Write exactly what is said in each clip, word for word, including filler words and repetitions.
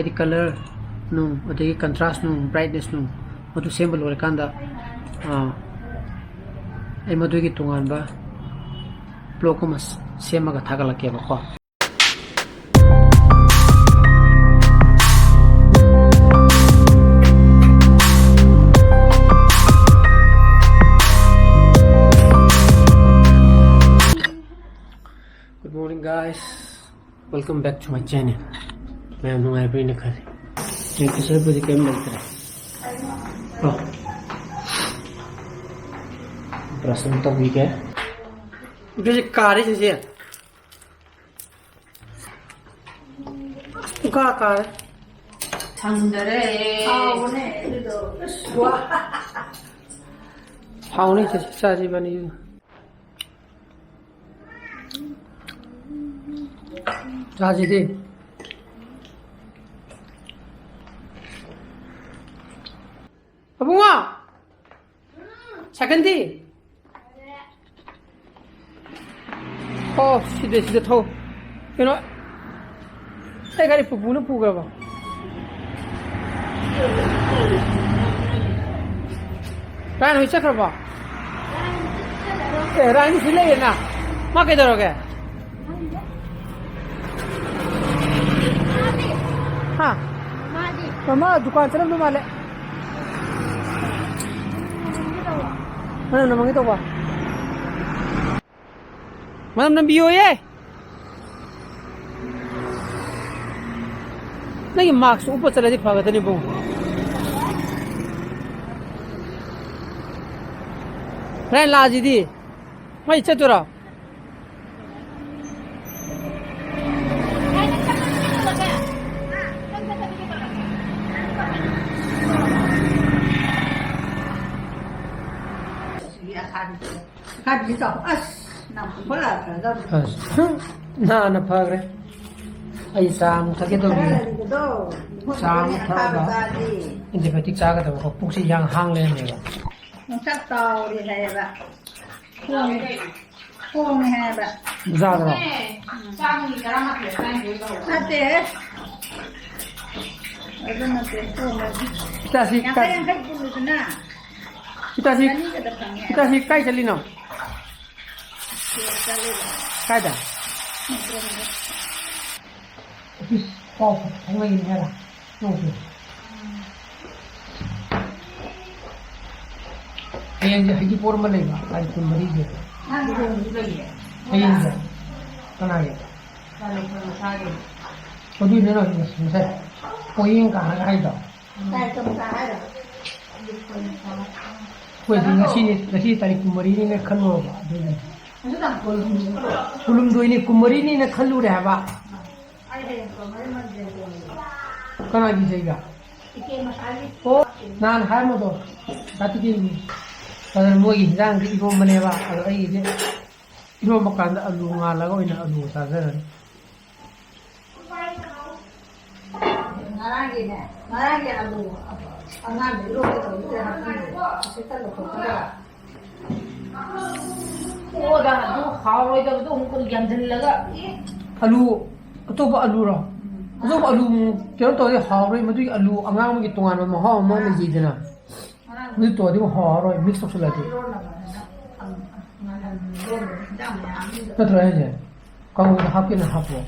ꯍꯥꯏꯗꯤ color ꯅꯨꯡ, ꯑꯗꯒꯤ contrast ꯅꯨꯡ, brightness ꯅꯨꯡ, ꯃꯗꯨ ꯁꯦꯝꯕ ꯂꯣꯏꯔꯀꯥꯟꯗ, ꯑꯥ, ꯑꯩ ꯃꯗꯨꯒꯤ ꯇꯣꯉꯥꯟꯕ vlog ꯑꯃ ꯁꯦꯝꯃꯒ ꯊꯥꯒꯠꯂꯛꯀꯦꯕꯀꯣ꯫ Good morning, guys. Welcome back to my channel. ꯃꯌꯥꯝ ꯅꯨꯡꯉꯥꯏꯕ꯭ꯔꯥꯅ ꯈꯜꯂꯤ꯫ ꯉꯁꯤ ꯀꯩꯁꯨꯕꯨꯗꯤ ꯀꯩꯝ ꯂꯩꯇ꯭ꯔꯦ꯫ ꯑꯣ꯫ Brush ꯑꯃ ꯇꯧꯕꯤꯒꯦ꯫ ꯉꯁꯤ ꯀꯥꯔꯦ ꯁꯤꯁꯦ꯫ ꯄꯨꯡꯀꯥ ꯀꯥꯔꯦ꯫ ꯊꯝꯗꯔꯦ꯫ ꯍꯥꯎꯕꯅꯦ ꯑꯗꯨꯗꯣ꯫ ꯑꯁ, ꯋꯥ꯫ ꯍꯥꯎꯅꯤ ꯁꯤꯁꯦ, ꯆꯥꯁꯤ ꯏꯕꯥꯅꯤ꯫ ꯆꯥꯁꯤꯗꯤ꯫ ꯑꯕꯨꯡꯉꯣ! ꯁꯥꯏꯀꯜꯗꯤ? ꯑꯣ, ꯁꯤꯗ, ꯁꯤꯗ ꯊꯧ꯫ ꯀꯩꯅꯣ, ꯑꯩ ꯒꯥꯔꯤ ꯄꯨꯄꯨꯅ ꯄꯨꯈ꯭ꯔꯕ? ꯔꯥꯏꯟ ꯍꯣꯏ ꯆꯠꯈ꯭ꯔꯕꯣ? ꯑꯦ, ꯔꯥꯏꯟ ꯁꯤ ꯂꯩꯌꯦꯅ꯫ ꯃꯥ ꯀꯩꯗꯧꯔꯒꯦ? ꯍꯥ? ꯃꯥꯗꯤ? ꯃꯃꯥ ꯗꯨꯀꯥꯟ ꯆꯠꯂꯝꯗꯧ ꯃꯥꯜꯂꯦ꯫ ꯃꯅꯝ ꯅꯝꯃꯝꯒꯦ ꯇꯧꯕ꯫ ꯃꯅꯝ ꯅꯝꯕꯤꯌꯣꯌꯦ꯫ ꯅꯪꯒꯤ mask ꯎꯞꯄ ꯆꯠꯂꯗꯤ ꯐꯒꯗꯅꯤ ꯏꯕꯨꯡ꯫ ꯍꯣꯔꯦꯟ ꯂꯥꯛꯑꯁꯤꯗꯤ꯫ ꯃꯩ ꯆꯠꯇꯣꯏꯔꯣ? ꯑꯁ, ꯅꯪ ꯄꯨꯡꯐꯥ ꯐꯖꯅ ꯑꯁ, ꯅꯥꯅ ꯐꯈ꯭ꯔꯦ꯫ ꯑꯩ ꯆꯥ ꯑꯃꯨꯛ ꯊꯛꯀꯦ ꯇꯧꯔꯤꯌꯦ꯫ ꯂꯩꯕꯗꯣ, ꯆꯥ ꯑꯃꯨꯛ ꯊꯛꯑꯒ ꯑꯈꯥꯕ ꯆꯥꯗꯤ꯫ Antibiotic ꯆꯥꯒꯗꯕꯀꯣ, ꯄꯨꯛꯁꯤ ꯌꯥꯝ ꯍꯥꯡ ꯂꯩꯔꯝꯃꯦꯕ꯫ ꯌꯣꯡꯆꯥꯛ ꯆꯥꯎꯔꯦ ꯍꯥꯏꯌꯦꯕ꯫ ꯍꯣꯡꯉꯦ꯫ ꯍꯣꯡꯉꯦ ꯍꯥꯏꯌꯦꯕ꯫ ꯌꯥꯗ꯭ꯔꯣ? ꯎꯝ꯫ ꯅꯠꯇꯦꯍꯦ꯫ ꯑꯗꯨꯅ ꯄꯦꯟꯊꯣꯛꯑꯒ ꯏꯇꯥꯁꯤ ꯌꯥꯡꯈꯩ ꯀꯥꯏ-, ꯌꯥꯡꯈꯩ ꯄꯨꯜꯂꯨꯗꯅ ꯏꯇꯥꯁꯤ, ꯆꯅꯤꯒꯗ ꯐꯪꯉꯦ꯫ ꯏꯇꯥꯁꯤ ꯀꯥꯏ ꯆꯠꯂꯤꯅꯣ? ꯁꯦꯜ ꯆꯠꯂꯤꯕ꯫ ꯀꯥꯏꯗ? ꯅꯠꯇ꯭ꯔꯣꯝꯗ꯫ ꯑꯣꯐꯤꯁ ꯄꯥꯎ ꯐꯥꯎꯅꯩꯅꯦ ꯍꯥꯏꯔ? ꯇꯣꯛꯈ꯭ꯔꯦ꯫ ꯍꯌꯦꯡꯁꯦ ꯍꯩꯖꯤꯡꯄꯣꯠ ꯑꯃ ꯂꯩꯕ, ꯇꯥꯔꯤꯛ ꯀꯨꯟꯃꯔꯤꯁꯦ꯫ ꯅꯪ ꯂꯨꯍꯣꯡꯕꯁꯨ ꯂꯩꯌꯦ꯫ ꯍꯌꯦꯡꯁꯦ? ꯀꯅꯥꯒꯤ? ꯏꯆꯥꯅꯨꯄꯤ ꯃꯆꯥꯒꯤ꯫ ꯑꯗꯨꯏꯅꯦ ꯅꯪ ꯉꯁꯥꯏ ꯄꯣꯌꯦꯡ ꯀꯥꯔꯒ ꯍꯥꯏꯗꯣ? ꯇꯥꯔꯤꯛ ꯀꯨꯟꯃꯉꯥ ꯍꯥꯏꯔꯣ? ꯑꯩꯈꯣꯏꯗꯤ ꯉꯁꯤꯅꯤ, ꯉꯁꯤ ꯇꯥꯔꯤꯛ ꯀꯨꯟꯃꯔꯤꯅꯤꯅ ꯈꯜꯂꯨꯔꯕ, ꯑꯗꯨꯒꯤ꯫ ꯉꯁꯤ ꯇꯥꯡ ꯀꯨꯟꯍꯨꯝꯗꯣꯏ꯫ ꯀꯨꯟꯍꯨꯝꯗꯣꯏꯅꯤ, ꯀꯨꯟꯃꯔꯤꯅꯤꯅ ꯈꯜꯂꯨꯔꯦ ꯍꯥꯏꯕ꯫ ꯑꯩ ꯍꯌꯦꯡ ꯀꯨꯟꯃꯔꯤ ꯃꯟꯗꯦ ꯇꯣꯡꯉꯦ꯫ ꯀꯅꯥꯒꯤ ꯏꯁꯩꯒ? ꯏꯆꯦ ꯃꯆꯥꯒꯤ꯫ ꯑꯣ, ꯅꯍꯥꯟ ꯍꯥꯏꯔꯝꯕꯗꯣ, ꯗꯥ ꯇꯤꯀꯦꯟꯒꯤ꯫ ꯑꯗꯨꯅ ꯃꯣꯏꯒꯤ ꯍꯤꯟꯖꯥꯡꯗꯤ ꯏꯔꯣꯝꯕꯅꯦꯕ, ꯑꯗꯣ ꯑꯩꯒꯤꯗꯤ ꯏꯔꯣꯝꯕ ꯀꯥꯟꯗ ꯑꯂꯨ ꯉꯥꯜꯂꯒ ꯑꯣꯏꯅ ꯑꯂꯨ ꯆꯥꯖꯔꯅꯤ꯫ ꯉꯔꯥꯡꯒꯤꯅꯦ, ꯉꯔꯥꯡꯒꯤ ꯑꯂꯨ ꯑꯉꯥꯡꯗ ꯏꯔꯣꯟꯒꯦ ꯇꯧꯕꯗꯨꯗ ꯍꯥꯞꯄꯤꯔꯦ꯫ ꯎꯁꯤꯠꯇ ꯂꯧꯊꯣꯛꯄꯗ꯫ ꯑꯣꯗ ꯑꯗꯨ ꯍꯥꯎꯔꯣꯏꯗꯕꯗꯣ ꯑꯃꯨꯛ ꯌꯥꯟꯁꯤꯜꯂꯒ꯫ ꯑꯂꯨ ꯑꯇꯣꯞꯄ ꯑꯂꯨꯔꯣ? ꯎꯝ꯫ ꯑꯇꯣꯞꯄ ꯑꯂꯨ ꯑꯃꯨꯛ ꯀꯩꯅꯣ ꯇꯧꯔꯗꯤ ꯍꯥꯎꯔꯣꯏ, ꯃꯗꯨꯒꯤ ꯑꯂꯨ ꯑꯉꯥꯡꯕꯒꯤ ꯇꯣꯉꯥꯟꯕ ꯃꯍꯥꯎ ꯑꯃ ꯂꯩꯖꯩꯗꯅ꯫ ꯉꯔꯥꯡ ꯑꯗꯨ ꯇꯧꯔꯗꯤ ꯑꯃꯨꯛ ꯍꯥꯎꯔꯔꯣꯏ, mix ꯇꯧꯁꯤꯜꯂꯗꯤ꯫ ꯏꯔꯣꯟꯅꯕꯅꯤꯅ, ꯑꯪ, ꯉꯥꯟꯍꯟ-, ꯏꯔꯣꯟꯕꯗ ꯍꯤꯟꯖꯥꯡ ꯃꯌꯥꯝ ꯑꯃ ꯅꯠꯇ꯭ꯔꯣ ꯍꯥꯏꯁꯦ? ꯀꯥꯡꯍꯧꯗ ꯍꯥꯞꯀꯦꯅ ꯍꯥꯞꯄꯣ꯫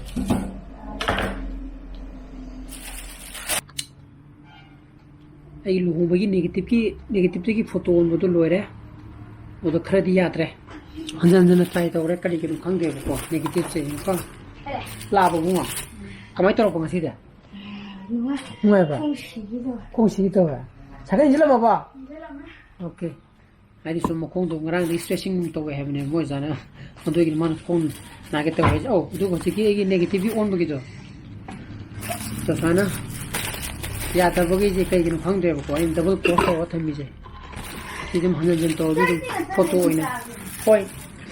ꯑꯩ ꯂꯨꯍꯣꯡꯕꯒꯤ negative ꯀꯤ, negative ꯇꯒꯤ photo ꯑꯣꯟꯕꯗꯣ ꯂꯣꯏꯔꯦ꯫ ꯑꯗꯣ ꯈꯔꯗꯤ ꯌꯥꯗ꯭ꯔꯦ꯫ ꯍꯟꯖꯟ ꯍꯟꯖꯟꯅ try ꯇꯧꯔꯦ, ꯀꯔꯤꯒꯤꯅꯣ ꯈꯪꯗꯦꯕꯀꯣ, negative ꯁꯦ ꯀꯣ꯫ ꯂꯥꯛꯑꯕ ꯏꯕꯨꯡꯉꯣ? ꯀꯃꯥꯏꯅ ꯇꯧꯔꯛꯄ ꯉꯁꯤꯗꯤ? ꯅꯨꯡꯉꯥꯏ꯫ ꯅꯨꯡꯉꯥꯏꯕ꯭ꯔꯥ? ꯈꯣꯡ ꯁꯤꯒꯦ ꯇꯧꯋꯦ꯫ ꯈꯣꯡ ꯁꯤꯒꯦ ꯇꯧꯋꯦ? ꯁꯥꯏꯀꯜ ꯏꯟꯁꯤꯜꯂꯝꯃꯕꯣ? ꯏꯟꯁꯤꯜꯂꯝꯃꯦ꯫ Okay꯫ ꯍꯥꯏꯗꯤ ꯁꯨꯝ ꯃꯈꯣꯡꯗꯣ ꯉꯔꯥꯡꯗꯒꯤ stretching ꯅꯨꯡ ꯇꯧꯋꯦ ꯍꯥꯏꯕꯅꯦ ꯃꯣꯏ ꯑꯣꯖꯥꯅ꯫ ꯑꯗꯨꯒꯤꯅꯤ ꯃꯥꯅ ꯈꯣꯡ ꯅꯥꯒꯦ ꯇꯧꯋꯦ ꯍꯥꯏꯁꯦ꯫ ꯑꯧ, ꯑꯗꯨꯒ ꯍꯧꯖꯤꯛꯀꯤ ꯑꯩꯒꯤ negative ꯀꯤ ꯑꯣꯟꯕꯒꯤꯗꯣ, ꯁꯨꯃꯥꯏꯅ ꯌꯥꯗꯕꯒꯤꯁꯦ ꯀꯩꯒꯤꯅꯣ ꯈꯪꯗ꯭ꯔꯦꯕꯀꯣ, ꯑꯩꯅ double close ꯇꯧꯔꯒ ꯊꯝꯃꯤꯁꯦ꯫ ꯁꯤ ꯑꯗꯨꯝ ꯍꯟꯖꯟ ꯍꯟꯖꯟ ꯇꯧꯔꯁꯨ ꯑꯗꯨꯝ photo ꯑꯣꯏꯅ, ꯍꯣꯏ,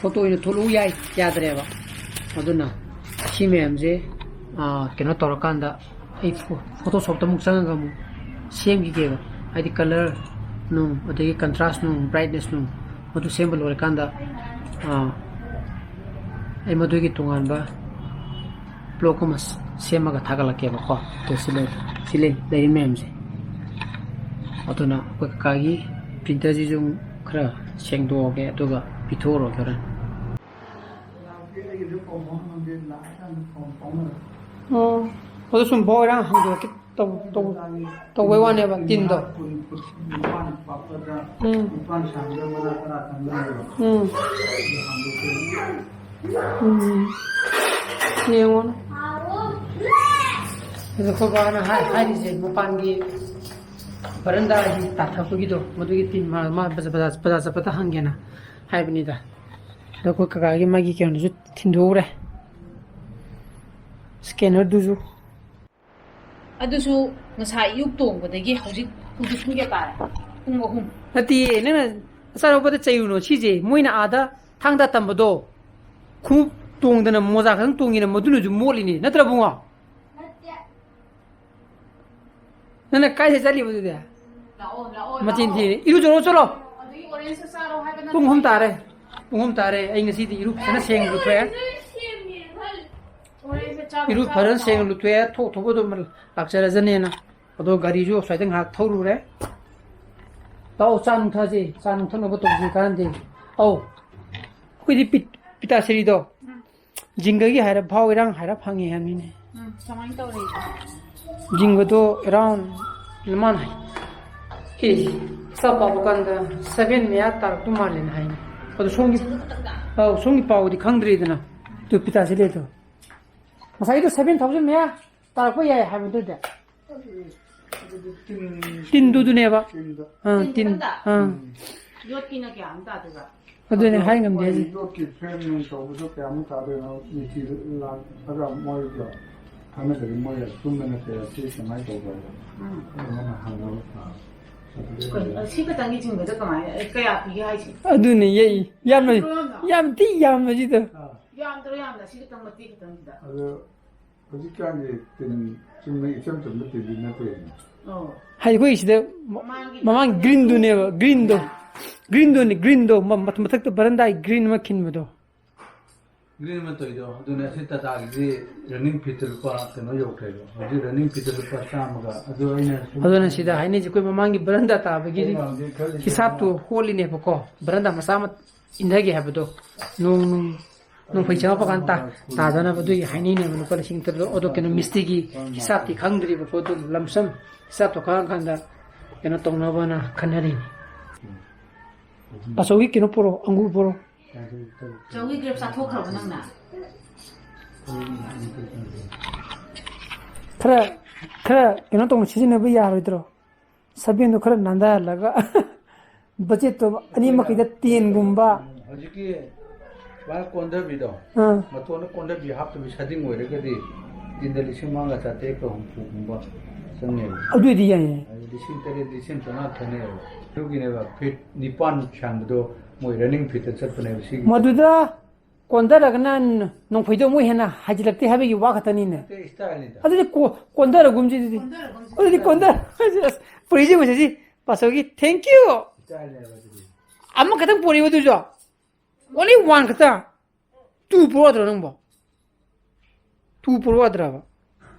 photo ꯑꯣꯏꯅ ꯊꯣꯛꯂꯛꯎ ꯌꯥꯏ, ꯌꯥꯗ꯭ꯔꯦꯕ꯫ ꯑꯗꯨꯅ ꯁꯤ ꯃꯌꯥꯝꯁꯦ, ꯑꯥ, ꯀꯩꯅꯣ ꯇꯧꯔꯀꯥꯟꯗ ꯑꯩ ꯐꯣ-, Photoshop ꯇ ꯑꯃꯨꯛ ꯆꯪꯉꯒ ꯑꯃꯨꯛ ꯁꯦꯝꯈꯤꯒꯦꯕ꯫ ꯍꯥꯏꯗꯤ colour ꯅꯨꯡ, ꯑꯗꯒꯤ contrast ꯅꯨꯡ, brightness ꯅꯨꯡ, ꯃꯗꯨ ꯁꯦꯝꯕ ꯂꯣꯏꯔꯀꯥꯟꯗ, ꯑꯥ, ꯑꯩ ꯃꯗꯨꯒꯤ ꯇꯣꯉꯥꯟꯕ ꯕ꯭ꯂꯣꯛ ꯑꯃ ꯁꯦꯝꯃꯒ ꯊꯥꯒꯠꯂꯛꯀꯦꯕꯀꯣ꯫ ꯑꯗꯣ ꯁꯤ ꯂꯩ, ꯁꯤ ꯂꯩ, ꯂꯩꯔꯤ ꯃꯌꯥꯝꯁꯦ꯫ ꯑꯗꯨꯅ ꯑꯩꯈꯣꯏ ꯀꯀꯥꯒꯤ ꯄ꯭ꯔꯤꯟꯇꯔꯁꯤꯁꯨ ꯈꯔ ꯁꯦꯡꯗꯣꯛꯑꯒꯦ, ꯑꯗꯨꯒ ꯄꯤꯊꯣꯛꯎꯔꯒꯦ ꯍꯣꯔꯦꯟ꯫ ꯑꯣ, ꯑꯗꯨ ꯁꯨꯝ ꯕꯣꯏꯔ ꯍꯥꯡꯗꯣꯛꯀꯦ ꯇꯧ-, ꯇꯧ-, ꯇꯧꯕꯩ ꯋꯥꯅꯦꯕ, ꯇꯤꯟꯗꯣ꯫ ꯎꯝ꯫ ꯎꯝ꯫ ꯎꯝ꯫ ꯌꯦꯡꯉꯣꯅꯦ꯫ ꯑꯗꯣ ꯑꯩꯈꯣꯏ ꯕꯥꯅ ꯍꯥꯏ-, ꯍꯥꯏꯔꯤꯁꯦ, ꯃꯄꯥꯟꯒꯤ ꯕꯔꯟꯗꯥꯒꯤ ꯇꯥꯊꯕꯒꯤꯗꯣ, ꯃꯗꯨꯒꯤ ꯇꯤꯟ ꯃꯥ, ꯃꯥ ꯕꯖꯥ-, ꯕꯖꯥ-, ꯕꯖꯥꯔ ꯆꯠꯄꯗ ꯍꯪꯒꯦꯅ ꯍꯥꯏꯕꯅꯤꯗ꯫ ꯑꯗꯣ ꯑꯩꯈꯣꯏ ꯀꯀꯥꯒꯤ ꯃꯥꯒꯤ ꯀꯩꯅꯣꯗꯨꯁꯨ ꯊꯤꯟꯗꯣꯛꯎꯔꯦ, ꯁ꯭ꯀꯦꯅꯔꯗꯨꯁꯨ꯫ ꯑꯗꯨꯁꯨ ꯉꯁꯥꯏ ꯑꯌꯨꯛ ꯇꯣꯡꯕꯗꯒꯤ ꯍꯧꯖꯤꯛ, ꯍꯧꯖꯤꯛ ꯄꯨꯡ ꯀꯌꯥ ꯇꯥꯔꯦ? ꯄꯨꯡ ꯑꯍꯨꯝ꯫ ꯅꯠꯇꯤꯌꯦ, ꯅꯪꯅ ꯑꯆꯥꯔꯧꯕꯗ ꯆꯩꯔꯨꯅꯣ꯫ ꯁꯤꯁꯦ ꯃꯣꯏꯅ ꯑꯥꯗ ꯊꯥꯡꯗ ꯇꯝꯕꯗꯣ, ꯈꯣꯡꯎꯞ ꯇꯣꯡꯗꯅ, ꯃꯣꯖꯥ ꯈꯛꯇꯪ ꯇꯣꯡꯉꯤꯅ, ꯃꯗꯨꯅꯁꯨ ꯃꯣꯠꯂꯤꯅꯤ, ꯅꯠꯇ꯭ꯔ ꯕꯨꯡꯉꯣ? ꯅꯠꯇꯦ꯫ ꯅꯪꯅ ꯀꯥꯏꯗ ꯆꯠꯂꯤꯕ ꯑꯗꯨꯗꯤ? ꯂꯥꯛꯑꯣ, ꯂꯥꯛꯑꯣ, ꯃꯆꯤꯟ ꯂꯥꯛꯑꯣ꯫ ꯊꯤꯔꯦ꯫ ꯏꯔꯨꯖꯔꯣ, ꯆꯠꯂꯣ꯫ ꯑꯗꯨꯒꯤ orange ꯆꯥꯔꯣ ꯍꯥꯏꯕ ꯄꯨꯡ ꯑꯍꯨꯝ ꯅꯠꯇ꯭ꯔꯣ? ꯇꯥꯔꯦ꯫ ꯄꯨꯡ ꯑꯍꯨꯝ ꯇꯥꯔꯦ꯫ ꯑꯩ ꯉꯁꯤꯗꯤ ꯏꯔꯨ ꯐꯖꯅ ꯁꯦꯡꯅ ꯂꯨꯊꯣꯛꯑꯦ꯫ Orange ꯆꯥꯔꯣ, ꯏꯔꯨ ꯆꯥꯔꯣ, ꯐꯖꯅ ꯆꯥꯔꯣ꯫ ꯁꯦꯡꯅ ꯂꯨꯊꯣꯛꯑꯦ꯫ ꯊꯣꯛ ꯊꯣꯛꯄ ꯑꯗꯨꯝ ꯂꯥꯛꯆꯔꯖꯅꯦꯅ꯫ ꯑꯗꯣ ꯒꯥꯔꯤꯁꯨ ꯑꯁ꯭ꯋꯥꯏꯗ ꯉꯥꯏꯍꯥꯛ ꯊꯧꯔꯨꯔꯦ꯫ ꯂꯥꯛꯑꯣ, ꯆꯥ ꯅꯨꯡ ꯊꯛꯑꯁꯤ꯫ ꯆꯥ ꯅꯨꯡ ꯊꯛꯅꯕ ꯇꯧꯁꯤ, ꯀꯥꯟꯅꯗꯦ꯫ ꯑꯧ, ꯑꯩꯈꯣꯏꯗꯤ ꯄꯤꯠ-, ꯄꯤꯇꯥꯁꯔꯤꯗꯣ ꯎꯝ꯫ ꯖꯤꯡꯒꯒꯤ ꯍꯥꯏꯔꯞ ꯐꯥꯎ ꯏꯔꯥꯡ ꯍꯥꯏꯔꯞ ꯐꯪꯉꯦ ꯍꯥꯏꯕꯅꯤꯅꯦ꯫ ꯎꯝ, ꯀꯃꯥꯏꯅ ꯇꯧꯔꯤ? ꯖꯤꯡꯒꯗꯣ around ꯃꯥꯅ ꯍꯥꯏ꯫ ꯑꯦ, ꯆꯞ ꯄꯥꯕ ꯀꯥꯟꯗ seven ꯃꯌꯥ ꯇꯥꯔꯛꯇꯧ ꯃꯥꯜꯂꯦꯅ ꯍꯥꯏꯅꯦ꯫ ꯑꯗꯣ ꯁꯣꯝꯒꯤ, ꯖꯤꯡꯒ ꯈꯛꯇꯪꯗ? ꯑꯧ, ꯁꯣꯝꯒꯤ ꯄꯥꯎꯗꯤ ꯈꯪꯗ꯭ꯔꯤꯗꯅ꯫ ꯑꯗꯨ ꯄꯤꯇꯥꯁꯤ ꯂꯩꯗꯣ꯫ ꯉꯁꯥꯏꯗꯣ seven thousand ꯃꯌꯥ ꯇꯥꯔꯛꯄ ꯌꯥꯏ ꯍꯥꯏꯕꯗꯨꯗꯤ꯫ ꯑꯗꯨꯗꯤ ꯇꯤꯟ ꯇꯤꯟꯗꯨꯗꯨꯅꯦꯕ꯫ ꯇꯤꯟꯗꯣ꯫ ꯑꯥ, ꯇꯤꯟ ꯇꯤꯟ꯫ ꯈꯛꯇꯪꯗ? ꯑꯥ꯫ ꯎꯝ꯫ ꯌꯣꯠꯀꯤꯅ ꯀꯌꯥꯃꯨꯛ ꯇꯥꯗꯣꯏꯕ? ꯑꯗꯨꯅꯦ ꯑꯗꯣ ꯍꯥꯏ ꯉꯝꯗꯦ ꯃꯣꯏ ꯍꯧꯖꯤꯛ꯫ ꯌꯣꯠꯀꯤ frame ꯅꯨꯡ ꯇꯧꯕꯗꯣ ꯀꯌꯥꯃꯨꯛ ꯇꯥꯗꯣꯏꯅꯣ? ꯃꯤꯁꯇ꯭ꯔꯤ ꯂꯥꯛꯑꯒ ꯃꯣꯏꯒ ꯈꯟꯅꯗ꯭ꯔꯗꯤ ꯃꯣꯏ ꯑꯆꯨꯝꯕꯅ ꯀꯌꯥ ꯁꯤ ꯀꯃꯥꯏꯅ ꯇꯧꯕ ꯍꯥꯏꯕ? ꯎꯝ꯫ ꯑꯗꯨꯃꯥꯏꯅ ꯍꯪꯅꯕ ꯇꯥꯕ꯫ ꯀꯩꯅꯣ, ꯁꯤ ꯈꯛꯇꯪꯒꯤ ꯆꯤꯡꯕꯗ ꯀꯃꯥꯏꯅ, ꯀꯌꯥ ꯄꯤꯒꯦ ꯍꯥꯏꯁꯦ? ꯑꯗꯨꯅꯦ, ꯌꯥꯏ-, ꯌꯥꯝꯅ, ꯌꯥꯝꯗ꯭ꯔꯣ ꯌꯥꯝꯅ? ꯌꯥꯝ ꯊꯤ ꯌꯥꯝꯕꯁꯤꯗ꯫ ꯑꯥ꯫ ꯌꯥꯝꯗ꯭ꯔꯣ ꯌꯥꯝꯅ ꯁꯤ ꯈꯛꯇꯪ ꯃꯇꯦꯛ ꯈꯛꯇꯪꯁꯤꯗ? ꯑꯗꯣ ꯍꯧꯖꯤꯛꯀꯥꯟꯒꯤ ꯇꯤꯟ ꯆꯨꯝꯅ ꯏꯆꯝ ꯆꯝꯕ ꯇꯤꯟꯗꯤ ꯅꯠꯇꯦ꯫ ꯑꯣ꯫ ꯍꯥꯏꯗꯤ ꯑꯩꯈꯣꯏ ꯁꯤꯗ ꯃ-, ꯃꯃꯥꯡꯒꯤ ꯃꯃꯥꯡ greenꯗꯨꯅꯦꯕ, greenꯗꯣ꯫ Greenꯗꯨꯅꯦ, greenꯗꯣ, ꯃ-, ꯃꯊꯛꯇ ꯕꯔꯟꯗꯥꯒꯤ green ꯑꯃ ꯈꯤꯟꯕꯗꯣ꯫ Green ꯑꯃ ꯇꯧꯔꯤꯗꯣ, ꯑꯗꯨꯅꯦ ꯑꯁꯤ ꯇꯥꯇꯥꯒꯤꯗꯤ running feet ꯂꯨꯄꯥ ꯀꯩꯅꯣ ꯌꯧꯈ꯭ꯔꯦꯕ꯫ ꯍꯧꯖꯤꯛ running feet ꯂꯨꯄꯥ ꯆꯥꯝꯃꯒ, ꯑꯗꯨ ꯑꯩꯅ ꯁꯨꯝ ꯑꯗꯨꯅ ꯁꯤꯗ ꯍꯥꯏꯅꯩꯁꯦ, ꯑꯩꯈꯣꯏ ꯃꯃꯥꯡꯒꯤ ꯕꯔꯟꯗꯥ ꯇꯥꯕꯒꯤ ꯑꯩꯅ ꯍꯧꯖꯤꯛ ꯈꯜꯂꯤꯁꯦ ꯍꯤꯁꯥꯞꯇꯣ ꯍꯣꯠꯂꯤꯅꯦꯕꯀꯣ, ꯕꯔꯟꯗꯥ ꯃꯆꯥ ꯑꯃ ꯏꯟꯊꯒꯦ ꯍꯥꯏꯕꯗꯣ, ꯅꯣꯡ, ꯅꯣꯡ, ꯅꯣꯡꯐꯩ ꯆꯪꯉꯛꯄ ꯀꯥꯟꯗ ꯇꯥ-, ꯇꯥꯗꯅꯕ ꯑꯗꯨꯒꯤ ꯍꯥꯏꯅꯩꯅꯦꯕ, ꯂꯨꯄꯥ ꯂꯤꯁꯤꯡ ꯇꯔꯨꯛ꯫ ꯑꯗꯣ ꯀꯩꯅꯣ, ꯃꯤꯁꯇ꯭ꯔꯤꯒꯤ ꯍꯤꯁꯥꯞꯇꯤ ꯈꯪꯗ꯭ꯔꯤꯕꯀꯣ, ꯑꯗꯨ ꯂꯝꯁꯝ ꯍꯤꯁꯥꯞꯇꯣ ꯈꯪꯉꯀꯥꯟꯗ ꯀꯩꯅꯣ ꯇꯧꯅꯕꯅ ꯈꯟꯅꯔꯤꯅꯤ꯫ ꯄꯥꯆꯧꯒꯤ ꯀꯩꯅꯣ ꯄꯨꯔꯛꯑꯣ, ꯑꯪꯒꯨꯔ ꯄꯨꯔꯛꯑꯣ꯫ ꯆꯧꯒꯤ grape ꯆꯥꯊꯣꯛꯈ꯭ꯔꯕ ꯅꯪꯅ? ꯈꯔ, ꯈꯔ ꯀꯩꯅꯣ ꯇꯧꯅ ꯁꯤꯖꯤꯟꯅꯕ ꯌꯥꯔꯣꯏꯗ꯭ꯔꯣ? ꯁꯚꯦꯟꯗꯣ ꯈꯔ ꯅꯥꯟꯊꯍꯜꯂꯒ ꯕꯖꯦꯠꯇꯣ ꯑꯅꯤꯃꯛꯀꯤꯗ ꯇꯦꯟꯒꯨꯝꯕ꯫ ꯍꯧꯖꯤꯛꯀꯤ ꯁꯨꯃꯥꯏꯅ ꯀꯣꯟꯊꯕꯤꯗꯣ, ꯑꯥ꯫ ꯃꯇꯣꯟꯗ ꯀꯣꯟꯊꯕꯤ ꯍꯥꯞꯇꯕꯤ ꯁꯥꯗꯤꯡ ꯑꯣꯏꯔꯒꯗꯤ ꯇꯤꯟꯗ ꯂꯤꯁꯤꯡ ꯃꯉꯥꯒ ꯆꯥꯇ꯭ꯔꯦꯠꯀ ꯍꯨꯝꯐꯨꯒꯨꯝꯕ ꯆꯪꯉꯦꯕ꯫ ꯑꯗꯨꯏꯗꯤ ꯌꯥꯏꯌꯦ꯫ ꯑꯗꯨ ꯂꯤꯁꯤꯡ ꯇꯔꯦꯠ, ꯂꯤꯁꯤꯡ ꯆꯥꯝꯃꯉꯥ ꯈꯦꯠꯅꯩꯌꯦꯕ꯫ ꯑꯗꯨꯒꯤꯅꯦꯕ ꯐꯤꯠ ꯅꯤꯄꯥꯟ ꯁꯥꯡꯕꯗꯣ ꯃꯣꯏ running feet ꯆꯠꯄꯅꯦꯕ ꯁꯤꯒꯤ꯫ ꯃꯗꯨꯗ ꯀꯣꯟꯊꯔꯒꯅ ꯅꯣꯡꯐꯩꯗꯣ ꯑꯃꯨꯛ ꯍꯦꯟꯅ ꯍꯥꯏꯖꯤꯜꯂꯛꯇꯦ ꯍꯥꯏꯕꯒꯤ ꯋꯥ ꯈꯛꯇꯅꯤꯅꯦ꯫ ꯅꯠꯇꯦ, styleꯅꯤꯗ꯫ ꯑꯗꯨꯗꯤ ꯀꯣ-, ꯀꯣꯟꯊꯔꯒꯨꯝꯁꯤ ꯑꯗꯨꯗꯤ꯫ ꯀꯣꯟꯊꯔꯒꯨꯝꯁꯤ꯫ ꯑꯗꯨꯗꯤ ꯀꯣꯟꯊꯔꯒꯨꯝꯁꯤ꯫ ꯑꯁ, ꯄꯨꯔꯤꯁꯤ ꯃꯁꯤꯁꯤ, ꯄꯥꯁꯣꯒꯤ, thank you꯫ Styleꯅꯦꯕ ꯑꯗꯨꯗꯤ꯫ ꯑꯃꯈꯛꯇꯪ ꯄꯨꯔꯛꯏꯕ ꯑꯗꯨꯁꯨ꯫ Only one ꯈꯛꯇ꯫ Two ꯄꯨꯔꯛꯑꯗ꯭ꯔꯣ ꯅꯪꯕꯣ? Two ꯄꯨꯔꯛꯑꯗ꯭ꯔꯕ?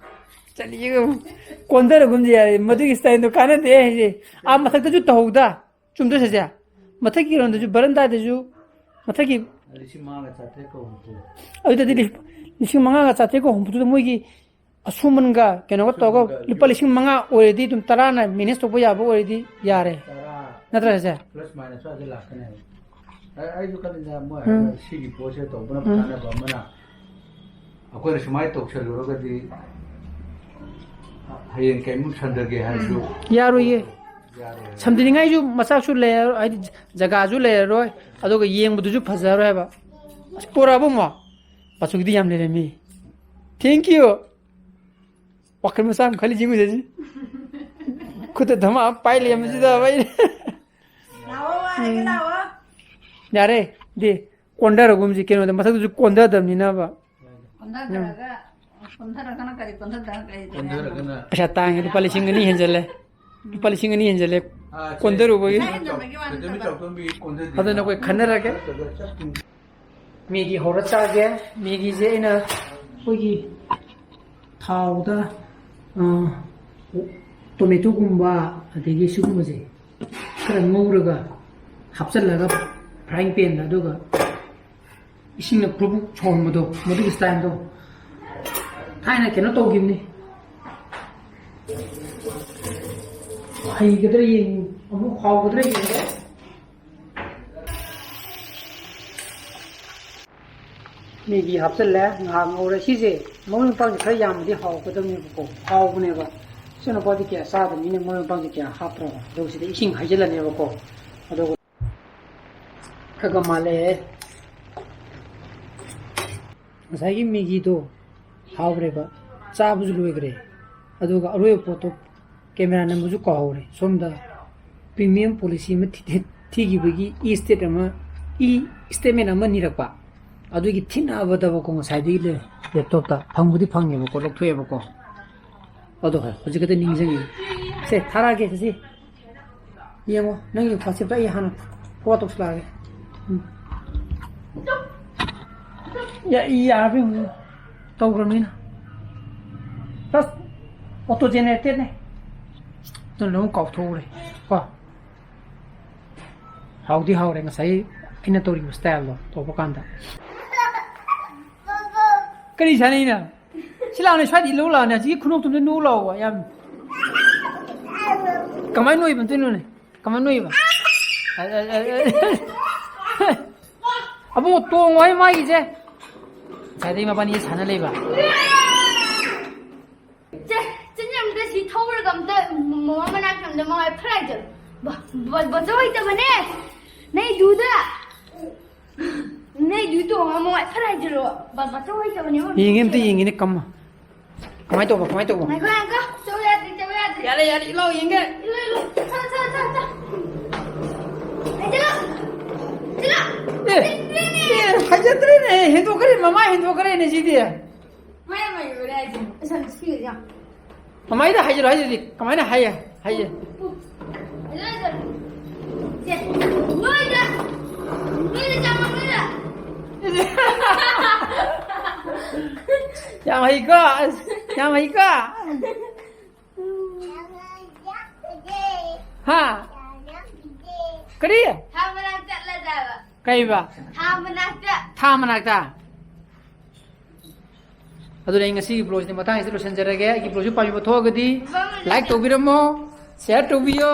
ꯆꯠꯂꯤꯑꯦ꯫ ꯀꯣꯟꯊꯔꯒꯨꯝꯁꯤ ꯌꯥꯔꯦ꯫ ꯃꯗꯨꯒꯤ styleꯗꯣ ꯀꯥꯟꯅꯗꯦ ꯍꯥꯏꯁꯦ꯫ ꯑꯥ ꯃꯊꯛꯇꯁꯨ ꯇꯧꯍꯧꯗ꯫ ꯆꯨꯝꯗ꯭ꯔꯣ ꯁꯦꯁꯦ? ꯃꯊꯛꯀꯤ ꯔꯣꯝꯗꯁꯨ, ꯕꯔꯟꯗꯥꯗꯁꯨ, ꯃꯊꯛꯀꯤ ꯂꯤꯁꯤꯡ ꯃꯉꯥꯒ ꯆꯥꯇ꯭ꯔꯦꯠꯀ ꯍꯨꯝꯐꯨ꯫ ꯑꯗꯨꯗꯗꯤ ꯂꯤ-, ꯂꯤꯁꯤꯡ ꯃꯉꯥꯒ ꯆꯥꯇ꯭ꯔꯦꯠꯀ ꯍꯨꯝꯐꯨꯗꯨꯗ ꯃꯣꯏꯒꯤ ꯑꯁꯨꯃꯟꯒ ꯀꯩꯅꯣꯒ ꯇꯧꯔꯒ ꯑꯁꯨꯃꯟꯒ ꯂꯨꯄꯥ ꯂꯤꯁꯤꯡ ꯃꯉꯥ ꯑꯣꯏꯔꯗꯤ ꯑꯗꯨꯝ ꯇꯔꯥꯅ manage ꯇꯧꯕ ꯌꯥꯕ ꯑꯣꯏꯔꯗꯤ ꯌꯥꯔꯦ꯫ ꯇꯔꯥ ꯅꯠꯇ꯭ꯔ ꯁꯦ? Plus minus ꯑꯗꯨ ꯂꯥꯛꯀꯅꯦꯕ꯫ ꯑꯩ-, ꯑꯩꯁꯨ ꯈꯜꯂꯤꯗ ꯃꯣꯏ ꯎꯝ꯫ ꯁꯤꯒꯤ ꯄꯣꯠꯁꯦ ꯇꯧꯕꯅ ꯎꯝ꯫ ꯀꯥꯟꯅꯕ ꯑꯃꯅ ꯑꯩꯈꯣꯏꯅ ꯁꯨꯃꯥꯏꯅ ꯇꯧꯁꯜꯂꯨꯔꯒꯗꯤ ꯍꯌꯦꯡ ꯀꯩꯃꯨꯛ ꯁꯟꯗꯒꯦ ꯍꯥꯏꯔꯁꯨ ꯌꯥꯔꯣꯏꯌꯦ꯫ ꯌꯥꯔꯣꯏ꯫ ꯁꯝꯗꯅꯤꯡꯉꯥꯏꯁꯨ ꯃꯆꯥꯛꯁꯨ ꯂꯩꯔꯔꯣꯏ, ꯍꯥꯏꯗꯤ ꯖꯒꯥꯁꯨ ꯂꯩꯔꯔꯣꯏ, ꯑꯗꯨꯒ ꯌꯦꯡꯕꯗꯨꯁꯨ ꯐꯖꯔꯣꯏ ꯍꯥꯏꯕ꯫ ꯑꯁ, ꯄꯣꯔꯛꯑꯕ ꯑꯃꯨꯛ? ꯄꯥꯆꯧꯒꯤꯗꯤ ꯌꯥꯝ ꯂꯩꯔꯝꯃꯤ꯫ Thank you꯫ ꯋꯥꯈꯜ ꯃꯆꯥ ꯑꯃ ꯈꯜꯂꯤ ꯌꯦꯡꯉꯨꯁꯦ꯫ ꯈꯨꯠꯇ ꯙꯃꯥ ꯑꯃ ꯄꯥꯏ ꯂꯩꯔꯝꯕꯁꯤꯗ ꯑꯩ꯫ ꯂꯥꯛꯑꯣ, ꯋꯥꯔꯒꯦ ꯂꯥꯛꯑꯣ꯫ ꯌꯥꯔꯦ, ꯗꯤ ꯀꯣꯟꯊꯔꯒꯨꯝꯁꯤ ꯀꯩꯅꯣꯗ, ꯃꯊꯛꯇꯁꯨ ꯀꯣꯟꯊꯗꯕꯅꯤꯅꯕ꯫ ꯀꯣꯟꯊꯗ꯭ꯔꯒ, ꯀꯣꯟꯊꯔꯒꯅ ꯀꯔꯤ, ꯀꯣꯟꯊꯗ꯭ꯔꯒ ꯀꯔꯤ? ꯀꯣꯟꯊꯔꯒꯅ ꯄꯩꯁꯥ ꯇꯥꯡꯉꯦ, ꯂꯨꯄꯥ ꯂꯤꯁꯤꯡ ꯑꯅꯤ ꯍꯦꯟꯖꯜꯂꯦ꯫ ꯂꯨꯄꯥ ꯂꯤꯁꯤꯡ ꯑꯅꯤ ꯍꯦꯟꯖꯜꯂꯦ꯫ ꯑꯥ, ꯁꯦ꯫ ꯀꯣꯟꯊꯔꯨꯕꯒꯤ꯫ ꯄꯩꯁꯥ ꯍꯦꯟꯖꯟꯕꯒꯤ ꯋꯥꯅꯤ꯫ ꯀꯣꯟꯊꯕꯤ ꯆꯥꯎꯊꯣꯛꯄꯤ ꯀꯣꯟꯊꯗꯦ꯫ ꯑꯗꯨꯅ ꯑꯩꯈꯣꯏ ꯈꯟꯅꯔꯒꯦ꯫ ꯅꯠꯇ꯭ꯔꯒ ꯆꯞ ꯇꯤꯡ- ꯃꯦꯒꯤ ꯍꯧꯔ ꯆꯥꯒꯦ꯫ ꯃꯦꯒꯤꯁꯦ ꯑꯩꯅ ꯑꯩꯈꯣꯏꯒꯤ ꯊꯥꯎꯗ, ꯑ, ꯇꯣꯃꯦꯇꯣꯒꯨꯝꯕ, ꯑꯗꯒꯤ ꯁꯤꯒꯨꯝꯕꯁꯦ ꯈꯔ ꯉꯧꯔꯒ ꯍꯥꯞꯆꯤꯜꯂꯒ frying panꯗ, ꯑꯗꯨꯒ ꯏꯁꯤꯡꯅ ꯄ꯭ꯔꯨꯞ ꯁꯧꯍꯟꯕꯗꯣ, ꯃꯗꯨꯒꯤ styleꯗꯣ ꯊꯥꯏꯅ ꯀꯩꯅꯣ ꯇꯧꯈꯤꯕꯅꯤ꯫ ꯍꯩꯒꯗ꯭ꯔꯥ ꯌꯦꯡ-, ꯑꯃꯨꯛ ꯍꯥꯎꯒꯗ꯭ꯔꯥ ꯌꯦꯡꯒꯦ꯫ ꯃꯦꯒꯤ ꯍꯥꯞꯆꯤꯜꯂꯦ, ꯉꯥꯏꯍꯥꯛ ꯉꯧꯔꯦ꯫ ꯁꯤꯁꯦ ꯃꯔꯣꯏ ꯃꯄꯥꯡꯁꯦ ꯈꯔ ꯌꯥꯝꯃꯗꯤ ꯍꯥꯎꯒꯗꯕꯅꯦꯕꯀꯣ, ꯍꯥꯎꯕꯅꯦꯕ꯫ ꯏꯆꯥꯅꯨꯄꯥꯗꯤ ꯀꯌꯥ ꯆꯥꯗꯕꯅꯤꯅ ꯃꯔꯣꯏ ꯃꯄꯥꯡꯁꯦ ꯀꯌꯥ ꯍꯥꯞꯇ꯭ꯔꯕ꯫ ꯑꯗꯨꯒ ꯁꯤꯗ ꯏꯁꯤꯡ ꯍꯩꯖꯤꯜꯂꯅꯦꯕꯀꯣ꯫ ꯑꯗꯨꯒ ꯈꯔ ꯈꯔ ꯃꯥꯜꯂꯛꯑꯦ꯫ ꯉꯁꯥꯏꯒꯤ ꯃꯦꯒꯤꯗꯣ ꯍꯥꯎꯈ꯭ꯔꯦꯕ, ꯆꯥꯕꯁꯨ ꯂꯣꯏꯈ꯭ꯔꯦ꯫ ꯑꯗꯨꯒ ꯑꯔꯣꯏꯕ ꯄꯣꯠꯇꯣ ꯀꯦꯃꯦꯔꯥ ꯅꯝꯕꯁꯨ ꯀꯥꯎꯍꯧꯔꯦ꯫ ꯁꯣꯝꯗ premium policy ꯑꯃ ꯊꯤ-, ꯊꯤ-, ꯊꯤꯈꯤꯕꯒꯤ e-state ꯑꯃ, e statement ꯑꯃ ꯅꯤꯔꯛꯄ꯫ ꯑꯗꯨꯒꯤ ꯊꯤꯅꯕꯗꯕꯀꯣ, ꯉꯁꯥꯏꯗꯒꯤ ꯂꯩ-, laptopꯇ ꯐꯪꯕꯨꯗꯤ ꯐꯪꯉꯦꯕꯀꯣ, ꯂꯧꯊꯣꯛꯑꯦꯕꯀꯣ꯫ ꯑꯗꯣ ꯍꯣꯏ, ꯍꯧꯖꯤꯛ ꯈꯛꯇ ꯅꯤꯡꯁꯤꯡꯉꯤ꯫ ꯁꯦ, ꯊꯥꯔꯛꯑꯒꯦ, ꯆꯦꯆꯦ꯫ ꯌꯦꯡꯉꯣ, ꯅꯪꯒꯤ WhatsAppꯇ ꯑꯩ ꯍꯥꯟꯅ forward ꯇꯧꯁꯤꯜꯂꯛꯑꯒꯦ꯫ ꯎꯝ꯫ ꯌꯥ-, ꯌꯥꯔꯕ ꯌꯦꯡꯉꯨ꯫ ꯇꯧꯈ꯭ꯔꯕꯅꯤꯅ꯫ Plus auto generated ꯅꯦ꯫ ꯑꯗꯨꯅ ꯑꯗꯨꯝ ꯀꯥꯎꯊꯣꯛꯎꯔꯦ꯫ ꯀꯣ꯫ ꯍꯥꯎꯗꯤ ꯍꯥꯎꯔꯦ ꯉꯁꯥꯏ ꯑꯩꯅ ꯇꯧꯔꯤꯕ styleꯗꯣ ꯇꯧꯕ ꯀꯥꯟꯗ꯫ ꯀꯔꯤ ꯁꯥꯟꯅꯩꯅꯣ? ꯁꯤ ꯂꯥꯛꯑꯣꯅꯦ, ꯁ꯭ꯋꯥꯏꯗ ꯏꯜꯂꯨ ꯂꯥꯛꯑꯣꯅꯦ, ꯑꯁꯤꯒꯤ ꯈꯨꯅꯣꯛꯇꯨꯝꯗ ꯅꯣꯛꯎ ꯂꯥꯛꯑꯣꯕ, ꯌꯥꯝ꯫ ꯀꯃꯥꯏꯅ ꯅꯣꯛꯏꯕ ꯑꯝꯇ ꯌꯦꯡꯉꯨꯅꯦ? ꯀꯃꯥꯏꯅ ꯅꯣꯛꯏꯕ? ꯑ, ꯑ, ꯑ, ꯑ꯫ ꯑꯕꯨꯡꯉꯣ, ꯇꯣꯡꯉꯣꯍꯦ ꯃꯥꯒꯤꯁꯦ꯫ ꯉꯁꯥꯏꯗꯩ ꯃꯕꯥꯅꯤ ꯁꯥꯟꯅ ꯂꯩꯕ꯫ ꯆꯦ, ꯆꯦ, ꯑꯝꯇ ꯁꯤ ꯊꯧꯔꯒ ꯑꯝꯇ ꯃꯃꯥ ꯃꯅꯥꯛꯇ ꯑꯝꯇ ꯃꯃꯥꯏ ꯐꯔꯥꯏ ꯆꯠꯂꯨ꯫ ꯕ-, ꯕ-, ꯕꯆꯧ ꯍꯩꯇꯕꯅꯦ꯫ ꯅꯩꯗꯨꯗ꯫ ꯅꯩꯗꯨ ꯇꯣꯡꯉ ꯃꯃꯥꯏ ꯐꯔꯥꯏ ꯆꯠꯂꯨ꯫ ꯕ-, ꯕꯆꯧ ꯍꯩꯇꯕꯅꯦ꯫ ꯌꯦꯡꯒꯦ, ꯑꯝꯇ ꯌꯦꯡꯒꯦꯅꯦ, ꯀꯝꯃ꯫ ꯀꯃꯥꯏꯅ ꯇꯧꯕ, ꯀꯃꯥꯏꯅ ꯇꯧꯕ? ꯉꯥꯏꯈꯣ, ꯉꯥꯏꯈꯣ꯫ ꯆꯧ ꯌꯥꯗ꯭ꯔꯤ, ꯆꯧ ꯌꯥꯗ꯭ꯔꯤ꯫ ꯌꯥꯔꯦ, ꯌꯥꯔꯦ, ꯏꯜꯂꯣ, ꯌꯦꯡꯒꯦ꯫ ꯏꯜꯂꯣ, ꯏꯜꯂꯣ꯫ ꯆꯠꯂꯣ, ꯆꯠꯂꯣ, ꯆꯠꯂꯣ, ꯆꯠꯂꯣ꯫ ꯑꯦ, ꯆꯠꯂꯣ꯫ ꯆꯠꯂꯣ꯫ ꯑꯦ, ꯍꯩꯖꯗ꯭ꯔꯦꯅꯦ꯫ ꯑꯦ, ꯍꯩꯖꯗ꯭ꯔꯦꯅꯦ, ꯍꯦꯟꯗꯣꯛꯈ꯭ꯔꯦ, ꯃꯃꯥꯏ ꯍꯦꯟꯗꯣꯛꯈ꯭ꯔꯦꯅꯦ ꯁꯤꯗꯤ꯫ ꯃꯌꯥꯝ ꯂꯩꯕꯅꯦ ꯍꯥꯏꯁꯦ꯫ ꯑꯁ, ꯁꯤ ꯌꯥ꯫ ꯀꯃꯥꯏꯅ ꯍꯥꯏꯖꯤꯜꯂꯣ ꯍꯥꯏꯗꯨꯗꯤ? ꯀꯃꯥꯏꯅ ꯍꯥꯏꯌꯦ? ꯍꯥꯏꯌꯦ꯫ ꯎ, ꯎ꯫ ꯍꯥꯏꯖꯤꯜꯂꯣ, ꯍꯥꯏꯖꯤꯜꯂꯣ꯫ ꯁꯦ, ꯅꯣꯏꯗ, ꯅꯣꯏꯗ ꯆꯪꯉꯣ, ꯅꯣꯏꯗ꯫ ꯑꯦ, ꯌꯥꯝ ꯍꯩꯀꯣ, ꯑꯁ, ꯌꯥꯝ ꯍꯩꯀꯣ꯫ ꯍꯥ? ꯀꯔꯤ? ꯊꯥ ꯃꯅꯥꯛ ꯆꯠꯂꯗꯕ꯫ ꯀꯩꯕ? ꯊꯥ ꯃꯅꯥꯛꯇ꯫ ꯊꯥ ꯃꯅꯥꯛꯇ? ꯑꯗꯨꯅ ꯑꯩ ꯉꯁꯤꯒꯤ ꯕ꯭ꯂꯣꯒꯁꯤꯗꯤ ꯃꯇꯥꯡꯁꯤꯗ ꯂꯣꯏꯁꯤꯟꯖꯔꯒꯦ꯫ ꯑꯩꯒꯤ ꯕ꯭ꯂꯣꯒꯁꯤ ꯄꯥꯝꯕꯤꯕ ꯊꯣꯛꯑꯒꯗꯤ ꯂꯥꯏꯛ ꯇꯧꯕꯤꯔꯝꯃꯣ, ꯁꯤꯌꯔ ꯇꯧꯕꯤꯌꯣ,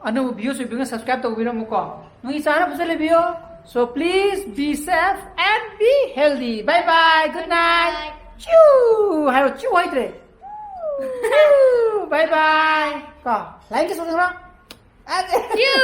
ꯑꯅꯧꯕ ꯚ꯭ꯌꯨꯁ ꯑꯣꯏꯕꯤꯅ ꯁꯕꯁꯀ꯭ꯔꯥꯏꯕ ꯇꯧꯕꯤꯔꯝꯃꯨꯀꯣ꯫ ꯅꯣꯏꯒꯤ ꯆꯥꯅ ꯐꯖꯅ ꯂꯩꯕꯤꯌꯣ꯫ So please be safe and be healthy. Bye bye. Good night. Chew ꯍꯥꯏꯔꯣ, ꯆ꯭ꯌꯨ ꯍꯥꯏꯗ꯭ꯔꯦ꯫ ꯆ꯭ꯌꯨ꯫ Bye bye. ꯀꯣ, ꯂꯥꯏꯛ ꯀꯩꯁꯨ ꯇꯧꯔꯣ꯫ ꯆ꯭ꯌꯨ꯫